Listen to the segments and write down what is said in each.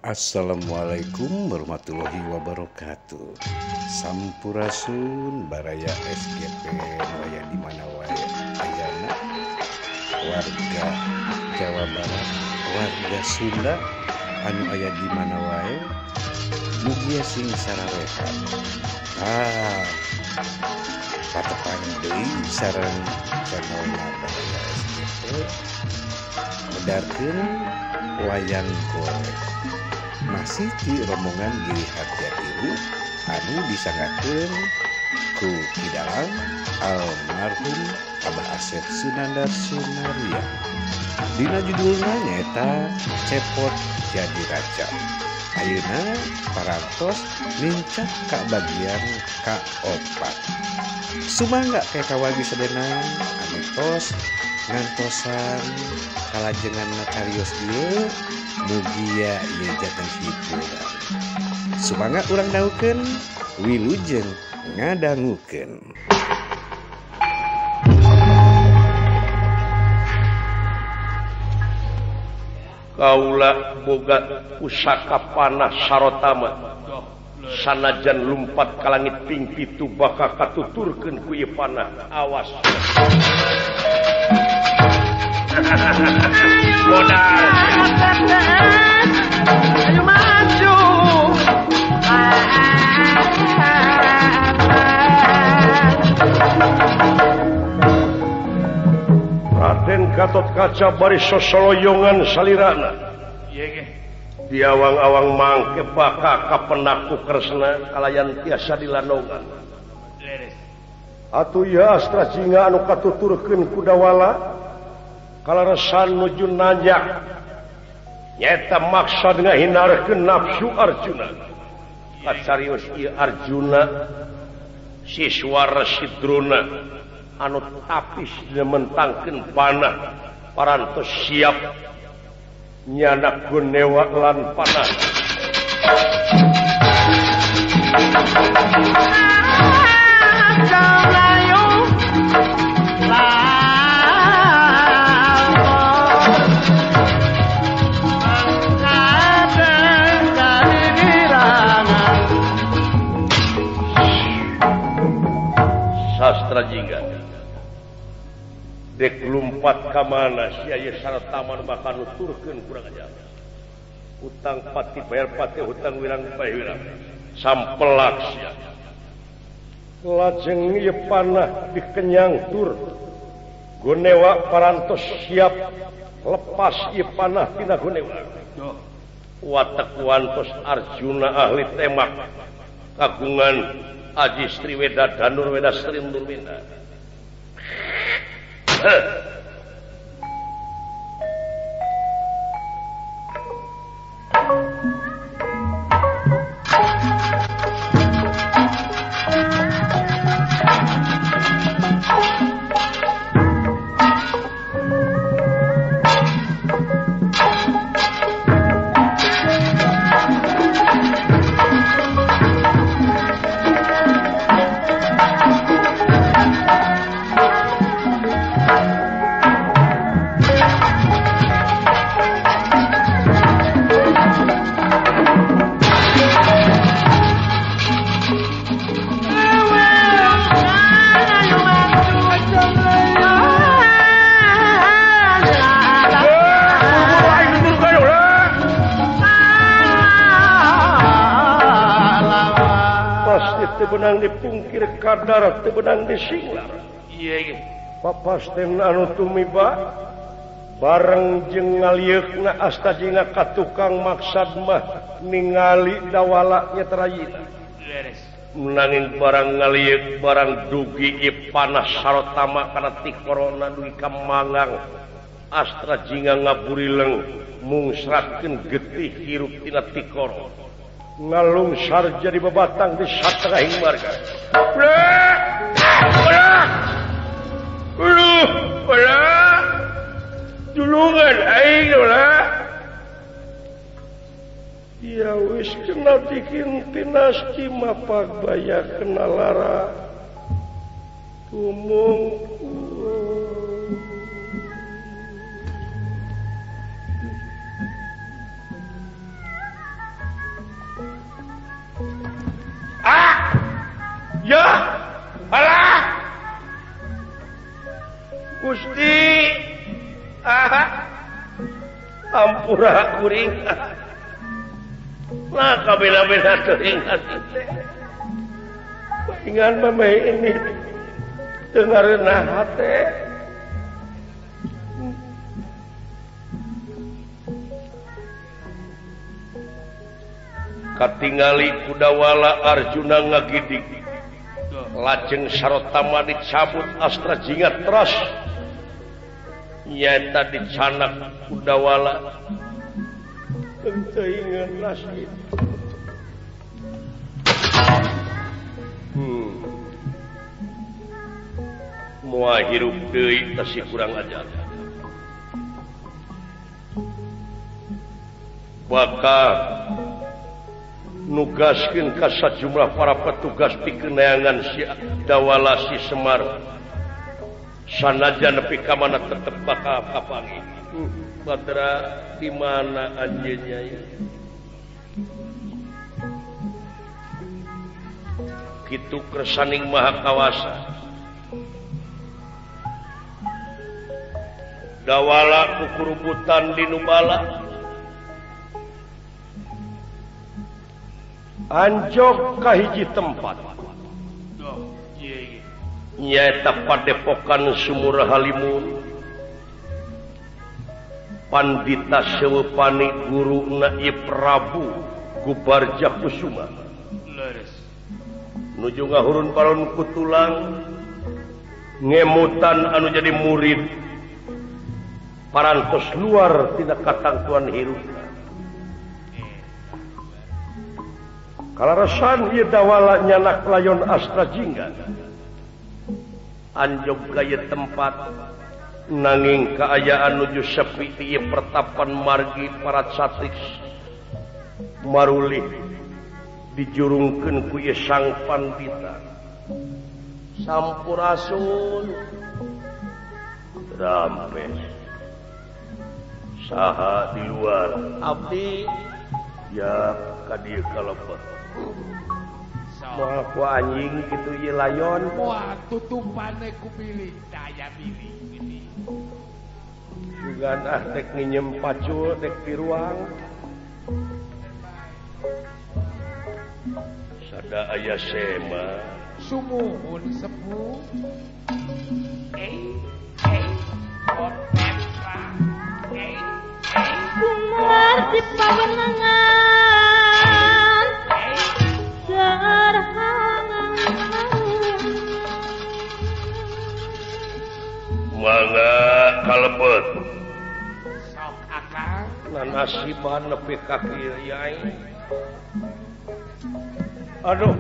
Assalamualaikum warahmatullahi wabarakatuh. Sampurasun baraya SGP nu aya di mana wae ayana, warga Jawa Barat, warga Sunda anu aya di mana wae, mugia sing sararehat. Patepang deui sareng channelna Baraya SGP medarkeun wayang golek. Masih di rombongan Giri Harja Tilu anu disanggakeun ku Ki Dalang almarhum Abah Asep Sunandar Sunarya. Dina judulna nyaeta Cepot Jadi Raja. Ayeuna parantos nincak ka bagian kaopat. Sumangga ke kawagi sadena anu tos ngantosan kalajengan cariyos ieu, mugia ieu janten hiburan. Sumangga urang daukeun, wilujeng ngadangukeun. Kaula boga pusaka panah sarotama, sanajan lumpat ka langit ping pitu bakal katuturkeun ku ieu panah. Awas. Modal. Ayo maju. Raden Gatotkaca bari sosoloyongan salirana. Diawang-awang mangke baka kapenaku Kresna kalayan tiasa dilandongan. Atuh ieu Astra Jingga anu katuturkeun ku Dawala kalaresan nuju nanjak nyaeta maksad ngahindarkeun nafsu Arjuna. Kacarios ieu Arjuna siswa Resi Drona anu tapis mentangkeun panah parantos siap nyanak gunewa lan panah. Sastra Jingga dek lumpat ka mana sia ieu sartaman bakal nuturkeun kurang ajar. Utang pati bayar pati, hutang wirang bayar wirang. Sampelak sia. Lajeng ieu panah dikenyang tur. Gonewa parantos siap lepas ieu panah tina gonewa. Watek wantos Arjuna ahli temak kagungan Aji Sriweda Danurweda Srindurweda. Benang dipungkir kadar teu benang disinglar. Papasten anu tumiba bareng jeung ngalieukna Asta Jingga ka tukang maksad mah ningali Dawala nya terayina. Nanging barang ngalieuk barang dugi ieu panah sarotama kana tikorona dugi ka manggang. Astra Jingga ngaburileng mungsratkeun getih hirup tina tikoro. Ngalungsar jadi bebatang di satengahing marga. Tulungan aing lah. Ya wis kena dikintinas mapak baya kena lara. Tumungkul. Ah, ampura kuring. Lah kabela-bela teuing hati teh. Paingan mah ini teu ngareunah hate. Katingali kudawala Arjuna ngagidik. Lajeng sarotama dicabut astra jinga terus nyaeta dicanak kudawala. Teuingan nasib. Moal hirup deui teh si kurang ajar. Bakal nugaskeun ka sajumlah para petugas pikeun neangan si Dawala si Semar. Sanajan nepi ka mana tetep bakal kapanggih. Badra di mana anjeunnya ieu? Kitu kersaning Maha Kawasa. Dawala kukurubutan di Nubala. Anjog ka hiji tempat. Nyaeta padepokan Sumur Halimun. Pandita Sewepani guruna Ieu Prabu Gubarja Kusuma. Nuju ngahurun palon ku tulang ngemutan anu jadi murid parantos luar tina katangtuan hirupna. Kalarasan ieu Dawala nyanak layon astra jingga. Anjog ka ieu tempat nanging kaayaan nuju sepi ti ieu pertapan margi para satrik marulih dijurungkeun ku ieu sang pandita. Sampurasun. Rampes. Saha di luar? Abdi. Ya ka dieu kalebet. Moal ku anjing kitu ieu layon. Moal tutupane ku bilih daya bilih gini. Sugan ah tek nginjem pacul tek piruang. Sada aya sema. Sumuhun sepuh. Kumar di pawenangan serhangan. Mangga kalebet. Sok akang. Nanasiban nepi ka kieu yai. Aduh.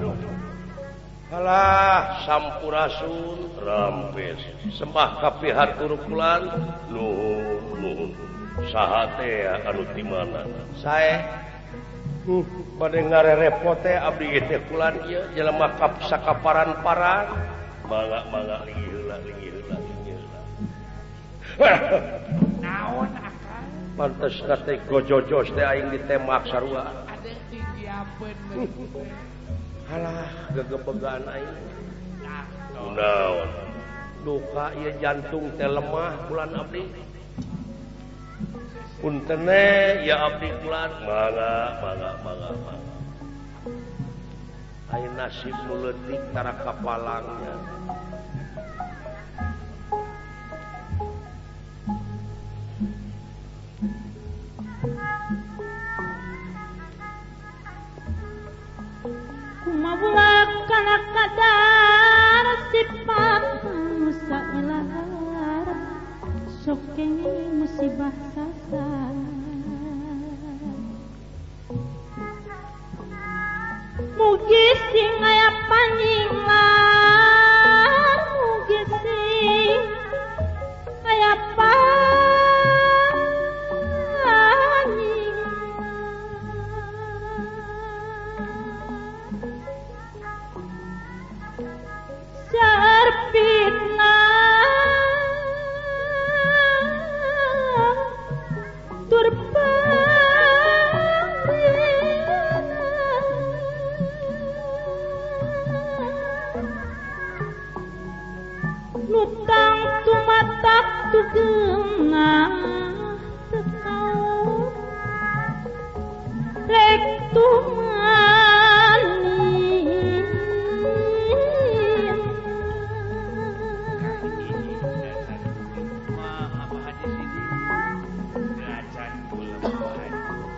Alah sampurasun rampes. Sembah kapihatur kulan nuhun nuhun. Saha teh anu ti mana? Sae. Bade ngarerepot teh abdi teh kulan ieu jelema kap sakaparan-paran. Mangga mangga linggih heula linggih heula linggih heula. Naon akang? Pantes teh gojojos teh aing ditembak sarua. Ade didiapeun. Alah gegebegan aing. Naon? Duka ieu jantung teh lemah kulan abdi. Puntene ya abdi kulan mangga mangga mangga mangga. Aing nasib nu leutik tara kapalangnya. Kumabulak kana kadar sifat musailar sok kenging musibah sasar. Mugi sing aya panjinglar, mugi sing aya panjinglar. Serpitna tur sunah teu rek tumanin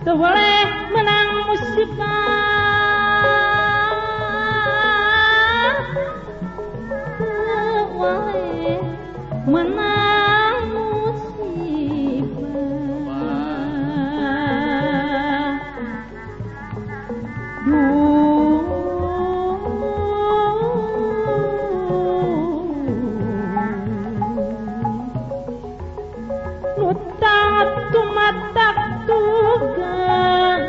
teu boleh menang musibah teu boleh menang musibah duh nutang tumatak tugang.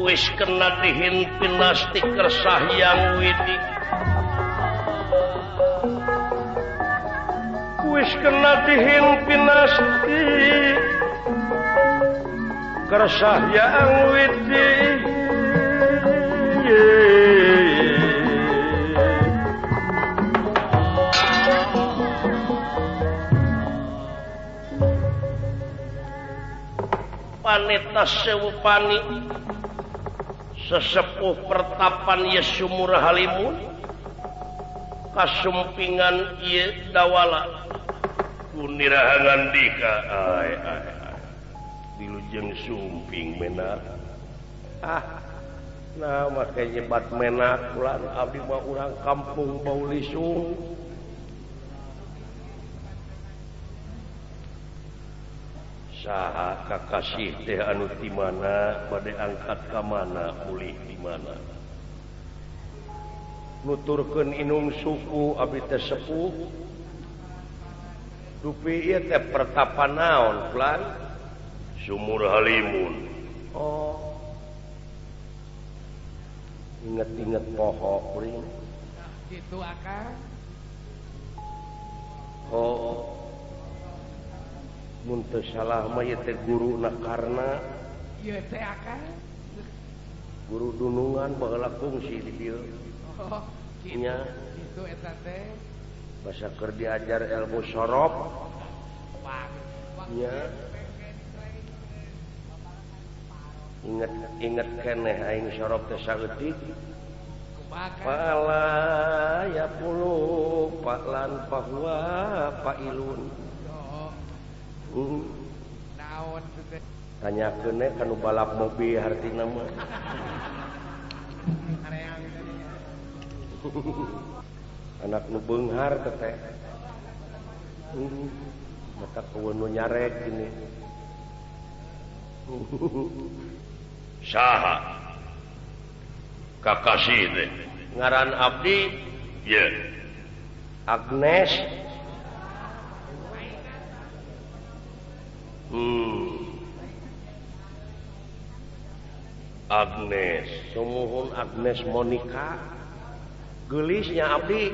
Wis kena dihimpin nasti kersahyang widi wis kena dihimpin nasti kersahyang widi paneta sewu pani sesepuh pertapan ye sumur halimun kasumpingan ye dawala kunirahangan dika ai ai ai dilujeng sumping menak ah nah make nyebat menak ulang abdi mah urang kampung bau lisung saha kakasih teh anu ti mana bade angkat ka mana mulih di mana nuturkeun inung suku abdi teh sepuh dupi ieu teh pertapan naon plan sumur halimun oh inget-inget poho kuring kitu akang oh mun teu salah mah ieu teh guruna karna ieu teh akang guru dunungan baheula kungsi di dieu oh nya kitu eta teh basa keur diajar ilmu sorof nya inget-inget keneh aing sorof teh saeutik pala ya pulu paklan bahwa pailun naon teh tanyakeun we kanu balap mobil hartina mah anak nu beunghar teh mata keun nu nyarek gini saha kakasih teh ngaran abdi ye Agnes Agnes sumuhun Agnes Monica geulisnya abdi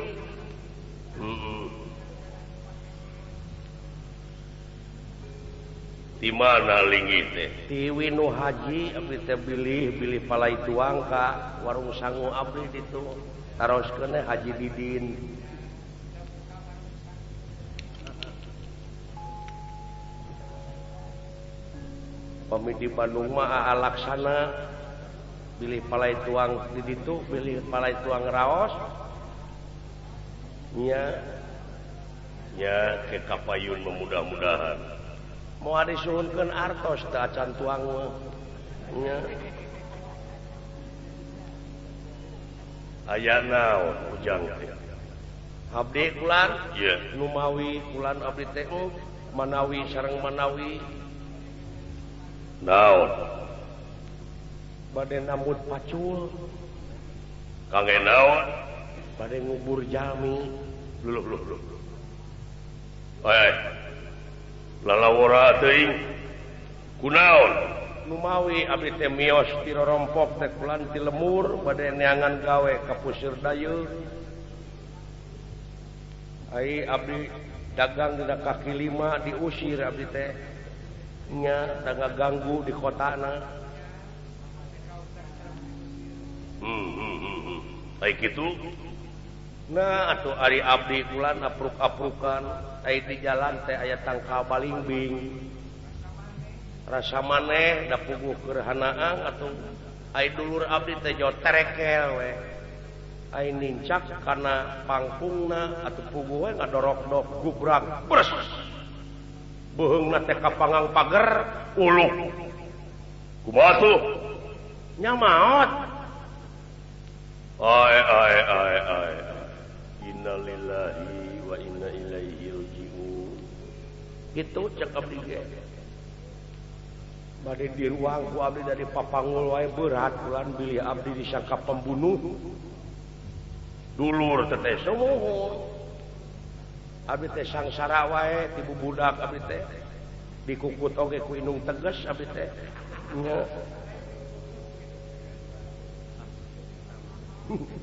di mana linggih teh ti Winu Haji abdi teh bilih palai tuang ka warung sangu abdi ditu taroskeun Haji Didin pami di Bandung mah Aa Laksana bilih palai tuang di ditu bilih palai tuang raos nya nya ke kapayun memudah-mudahan moal disuhunkeun artos teu acan tuang mah nya aya naon ujang teh abdi kulan ieu numawi kulan abdi teh manawi sareng manawi naon Bade nambut pacul. Kangge naon? Bade ngubur jalmi. Luluh luh luh. Ai. Lalawora teuing. Kunaon? Numawi abdi teh mios ti rorompok teh kulan ti lemur bade neangan gawe ka Pusir Dayeuk. Ai abdi dagang dina kaki lima diusir abdi teh. Nya da ngaganggu di kotana. Ai kitu. Nah atuh ari abdi kulan apruk-aprukan ai di jalan teh aya tangkal balingbing. Rasa maneh da puguh keur hanaang atuh ai dulur abdi teh jauh terekel we. Ai nincak kana pangkungna atuh puguh we ngadorok-dok gubrak bres. Beuheungna teh kapangang pager uluh. Kumaha tuh? Nya maot. Ai ai ai ai. Innalillahi wa inna ilaihi raji'un. Kitu cek abdi ge. Bade di ruang ku abdi dari papangul wae berat bulan bilih abdi disangka pembunuh. Dulur teh sumuhun. Abdi teh sangsara wae ti bubudak abdi teh. Dikukut oge ku indung teges abdi teh. Nya.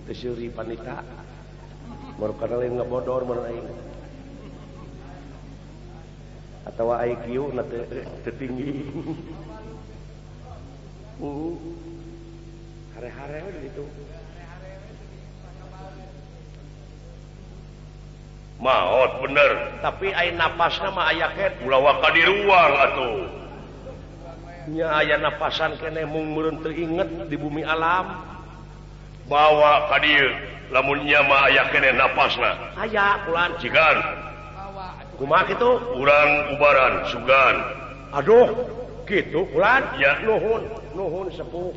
Teu seuri panita. Baru kana lain ngabodor mun aing. Atawa IQ na teu tinggi. Hare-hare we ditu. Maot bener, tapi ai napasna mah aya keneh ulah waka di ruang atuh. Nya aya napasan keneh mung meureun teu inget di bumi alam. Bawa ka dieu lamun nya mah aya keneh napasna. Aya kulan jigan. Kumaha kitu? Urang ubaran sugan. Aduh, kitu kulan? Ya nuhun, nuhun sepuh.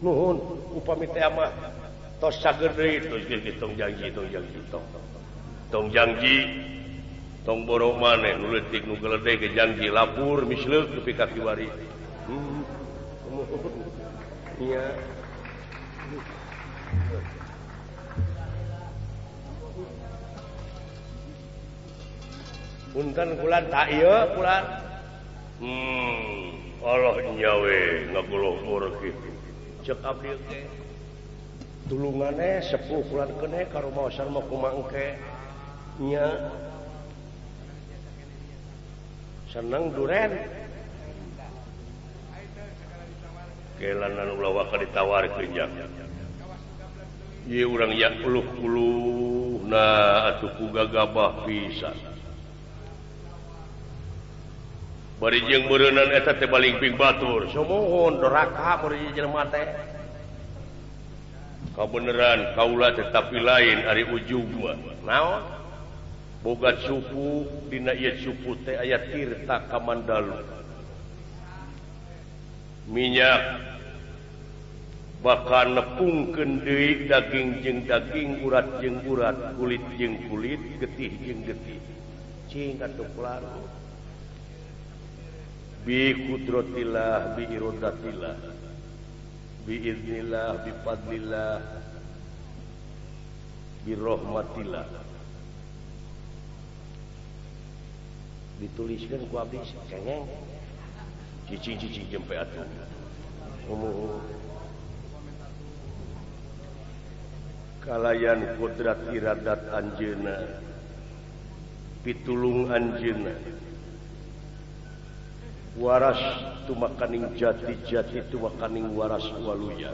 Nuhun upami teh mah tos cager deui tos geus tong janji tong janji tong. Tong janji tong borok maneh nu leutik nu geledeg ge janji lapur misleuk nepi ka kiwari. Iya. Punten kulan tak ieu kulan. Allah nyawe ngagolor kitu. Cek abdi teh. Tulungane sepuh kulan keneh ka rumaosan mah kumaha engke. Nya. Seneng duren. Kelanan ulah waka ditawarkeun nya. Ieu urang ya uluh-uluh nah atuh ku gagabah pisan. Bari jeung meureunan eta teh balingping batur. Sumuhun doraka bari jelema teh. Kabeneran kaula teh tapi lain ari ujug mah. Naon? Boga cupu dina ieu cupu teh aya tirta kamandalu. Minyak bakal nepungkeun deui daging jeung daging, urat jeung urat, kulit jeung kulit, getih jeung getih. Cing atuh kulan. Bi kudratillah bi iradatillah bi iznillah bi fadlillah bi rahmatillah. Dituliskeun ku abdi cengeng. Cicing-cicing jempe atuh. Kalayan kodrat iradat anjeunna, pitulung anjeunna. Waras tumakaning jati-jati tumakaning waras waluya.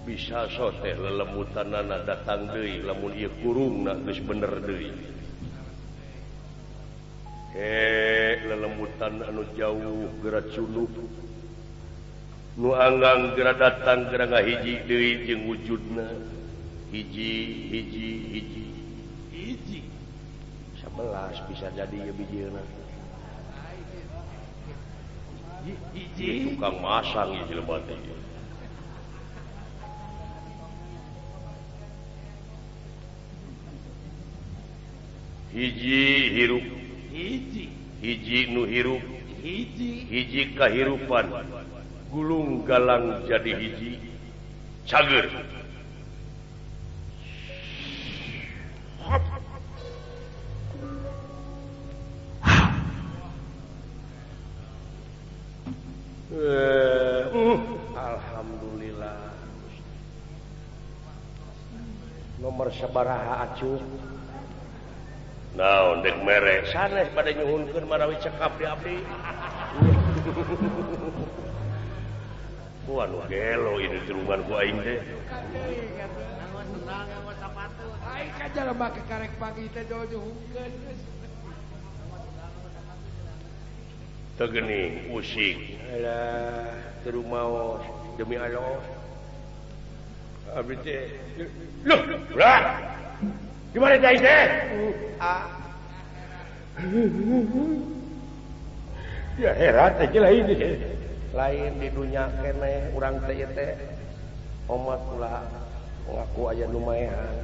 Bisa soteh lelemutanana datang deui lamun ieu kurungna geus bener deui. Lelemutan anu jauh geura cunub. Nu anggang geura datang geura ngahiji deui jeung wujudna. Hiji hiji hiji hiji 11 bisa jadi ya bijilna. Hiji tukang masang ieu jelema teh. Hiji hirup hiji Hiji nu hirup hiji kahirupan gulung galang jadi hiji cager. Alhamdulillah nomor sabaraha acuh naon dek mere sanes pada nyuhunkeun marawi cekap di abdi. Wah nu gelo ini tulungan ku aing teh. Aing ka jalma ke karek pagi teh nyuhunkeun. Teu geuning usik. Alah teu maos demi Allah. Abdi teh loh, lah. Di mana teh teh? Ya heran aja lain lain di dunia keneh urang teh teh omat ulah ngaku aya nu maehan.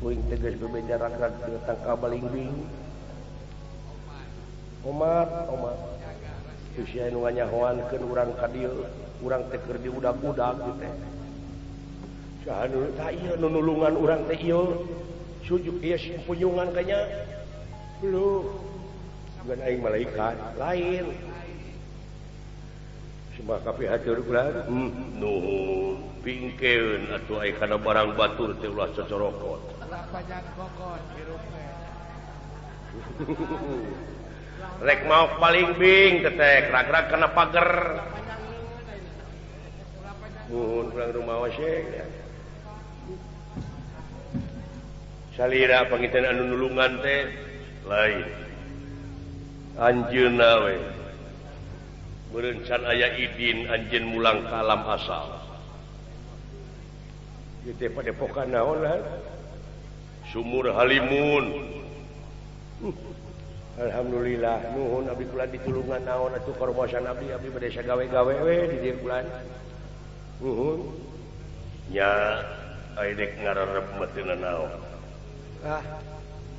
Kuing teh geus bebeja ragrag tangka balingbing. Omat, omat. Usia nu nganyahoankeun urang ka dieu, urang teh keur diudag-udag teh. Saha nu tah ieu nu nulungan urang teh ieu. Sujuk ieu punjungan kanya. Lu bukan aing malaikat, lain. Sembah kapihatur kula. Nuhun, pingkeun atuh ai kana barang batur teh ulah cocorokot. Ulah panjang kokot hirup teh. Rek maok paling bing tetek rag-rag kana pager. Nuhun pulang rumah wasek. Salira panginten anu nulungan teh lain. Anjeunna we. Meureun can aya idin anjeun mulang ka alam asal. Ieu teh padepokan naon lah? Sumur Halimun. Alhamdulillah nuhun abdi kula ditulungan naon atuh kormosan abdi abdi bade sagawe-gawe we di dieu kula. Nuhun. Nya aya dek ngararep mah teu naon. Ah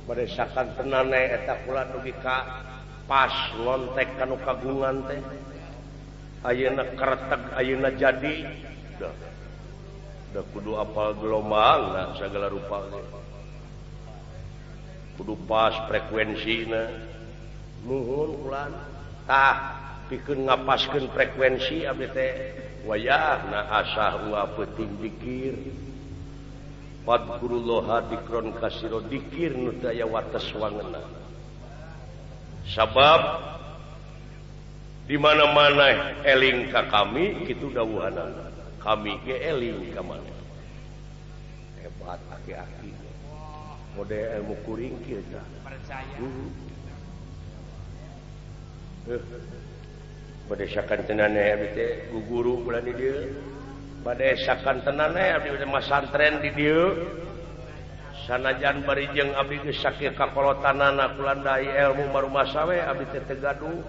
bade sakantenane eta kula dugi ka pas ngontek kanu kagungan teh. Ayeuna kereteg ayeuna jadi. Dah. Da kudu apal gelombangna sagala rupa ge. Kudu pas frekuensina. Nuhun kula tah pikeun ngapaskeun frekuensi abdi teh wayahna asah ulah peuting dikir. Fadkurullaha dikron kasiro dikir nu teu aya wates wangeunna. Sabab di mana-mana eling ka kami kitu dawuhanana. Kami ge eling ka maneh. Hebat aki-aki. Mode ilmu kuring kieu tah. Percaya. Bade sakantenane abdi teh guguru bulan di dieu. Bade sakantenane abdi teh masantren di dieu. Sanajan bari jeung abdi geus sakieu kakolotanana kulandai ilmu marumasa we abdi teh teu gaduh.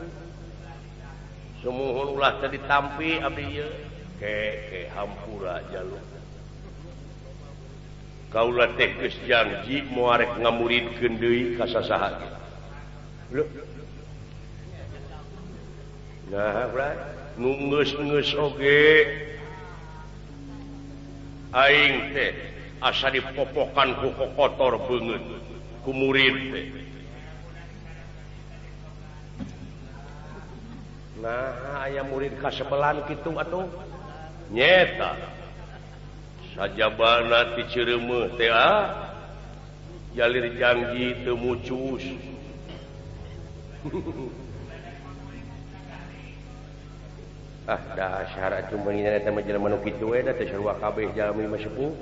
Sumuhun ulah teu ditampi abdi ieu. Ke hampura jaluk. Kaula teh geus janji moal rek ngamuridkeun deui ka sasaha ge. Lho. Nah, ulah nu geus-geus oge aing teh asa dipopokan ku kotor beungeut ku murid teh. Nah, aya murid kasebelan kitu atuh. Nyeta sajabana ti Cireumeuh teh jalir janji teu mucus. Ah, dasar atuh meuni eta mah jelema nu kitu we da teh sarua kabeh jalmi mah sepuh.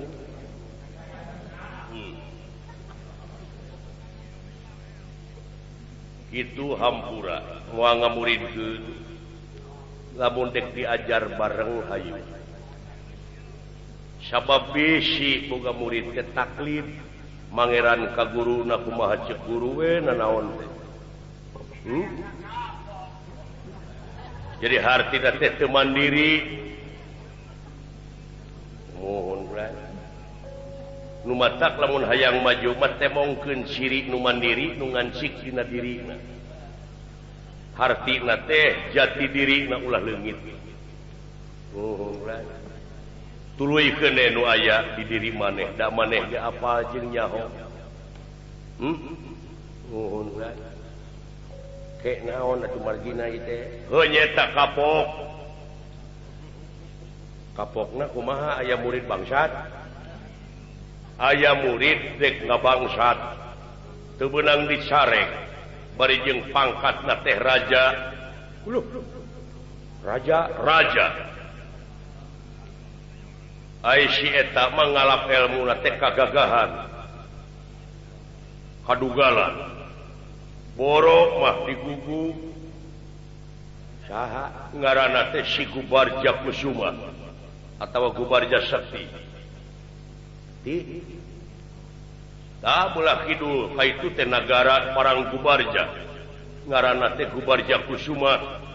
Kitu hampura moal ngamuridkeun lamun dek diajar bareng hayu. Sabab bisi boga murid teh taklid mangeran ka guruna kumaha ceuk guru we nanaon teh. Jadi hartina teh teu mandiri. Mohon ulah. Nu matak lamun hayang maju mah temongkeun ciri nu mandiri nu ngancik dina dirina. Hartina teh jati diri na ulah leungit. Tuluy keun nu aya di diri maneh, da maneh ge apal jeung nyaho. Nuhun ulah. Kek naon atuh margina ieu teh? Heuh nyeta kapok. Kapokna kumaha aya murid bangsat? Aya murid dek ngabangsat. Teu beunang dicarek bari jeung pangkatna teh raja. Uluh. Raja, raja. Ai si eta mah ngalap elmuna teh kagagahan. Kadugalan. Borok mah digugu. Saha ngaranna teh si Gubarja Kusuma atawa Gubarja Sakti. Tah belah kidul ka itu teh nagara Parang Gubarja. Ngaranna teh Gubarja Kusuma.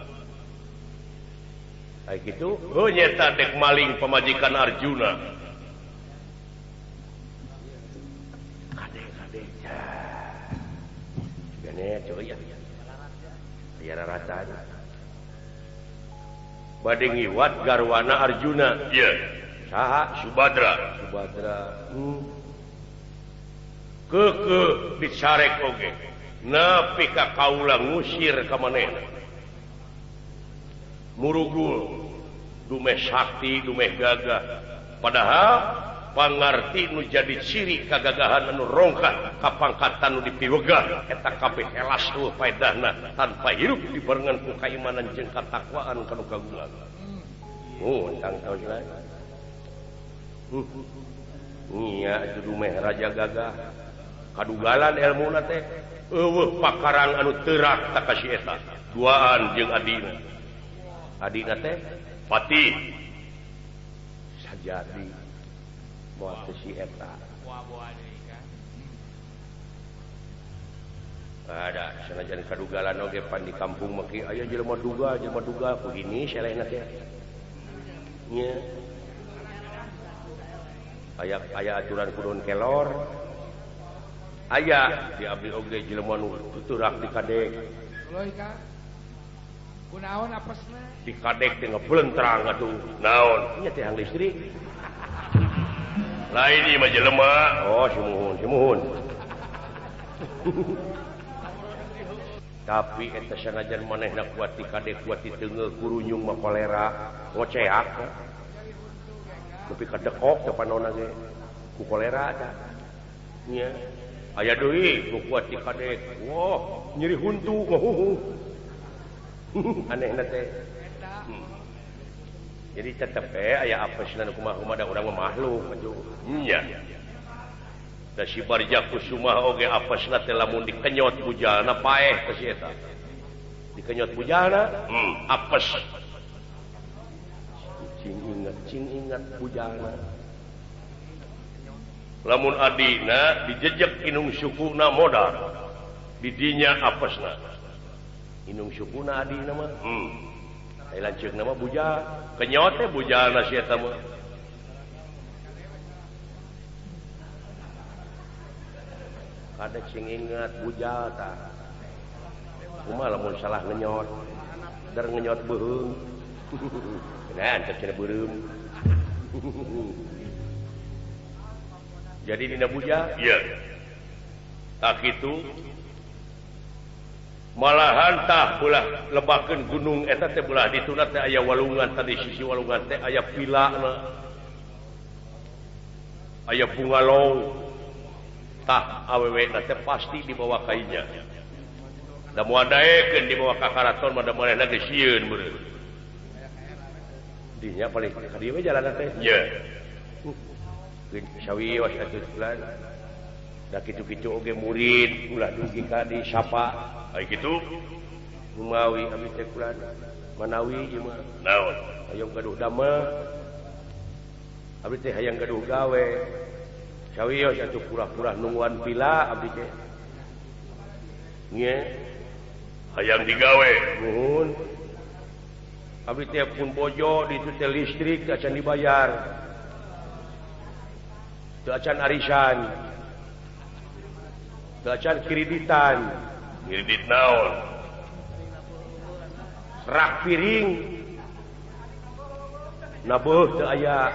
Ai kitu heuh nyeta dek maling pamajikan Arjuna. Kade-kade. Gane coy ya. Aya raratan. Bade ngiwat garwana Arjuna. Ieu. Saha? Subadra. Subadra. Keukeuh dicarek oge. Nepi ka kaula ngusir ka manehna. Murugul dumeh sakti dumeh gagah. Padahal pangarti nu jadi ciri kagagahan anu rongkah kapangkatan nu dipiwegah eta kabeh helas eueuh paedahna tanpa hirup dibarengan ku kaimanan jeung katakwaan kanu kagungan. Oh, tang taos lain. Nya atuh dumeh raja gagah. Kadugalan elmuna teh eueuh pakarang anu teurak ta ka si eta. Duaan jeung adina. Adina teh patih. Sajadi moal teh si eta. Ada sanajan kadugalan oge pan di kampung mah aya jelema duga ku ini selehna teh. Nya. Aya aya aturan kudon kelor. Aya di abdi oge jelema nu tuturak di kadek. Kunaon apesna? Di kadek teh ngeblentrang atuh. Naon? Nya teh hang listrik. Lain ieu mah jelema. Oh, sumuhun, sumuhun. Tapi eta sanajan manehna kuat di kadek kuat di teungeuh kurunyung mah kolera ngoceak. Nepi ka dekok teh panonna ge ku kolera tah. Nya. Aya deui nu kuat di kadek. Wah, nyeri huntu ngahuhu. Anehna teh. Jadi tetep aya apesna nu kumaha-kumaha da urang mah makhluk atuh. Nya. Da si Barja Kusuma oge apesna teh lamun dikenyot bujalna paeh teh si eta. Dikenyot bujalna, apes. Cing ingat bujalna. Lamun adina dijejek inung sukuna modar. Didinya apesna. Inung sukuna adina mah. Ai lanceukna mah bujal, kenyot teh bujalna si eta mah. Kada cing ingat bujal tah. Kumaha lamun salah ngenyot, der ngenyot beuheung. Nah, teh cenah beureum. Jadi dina bujal? Ieu. Tak kitu malahan tah belah lebakeun gunung eta teh belah dituna teh aya walungan tadi sisi walungan teh aya pilana. Aya bungalong. Tah awewe na teh pasti dibawa kainya. Da moal daekeun dibawa ka karaton mah da manehna geus sieun meureun. Dinya paling ka dieu we jalanna teh. Ieu. Sawios atuh bulan. Da kitu-kitu oge murid ulah dugi ka disapa. Ai kitu Lumawi abdi teh kulan manawi ieu mah. Naon? Hayang gaduh damel. Abdi teh hayang gaduh gawe. Sawios atuh pura-pura nungguan pila abdi teh. Nya hayang digawe. Nuhun. Abdi teh pun bojo di itu teh listrik teh acan dibayar. Teu acan arisan. Teu acan kreditan. Kredit naon? Rak piring. Nabuh teu aya.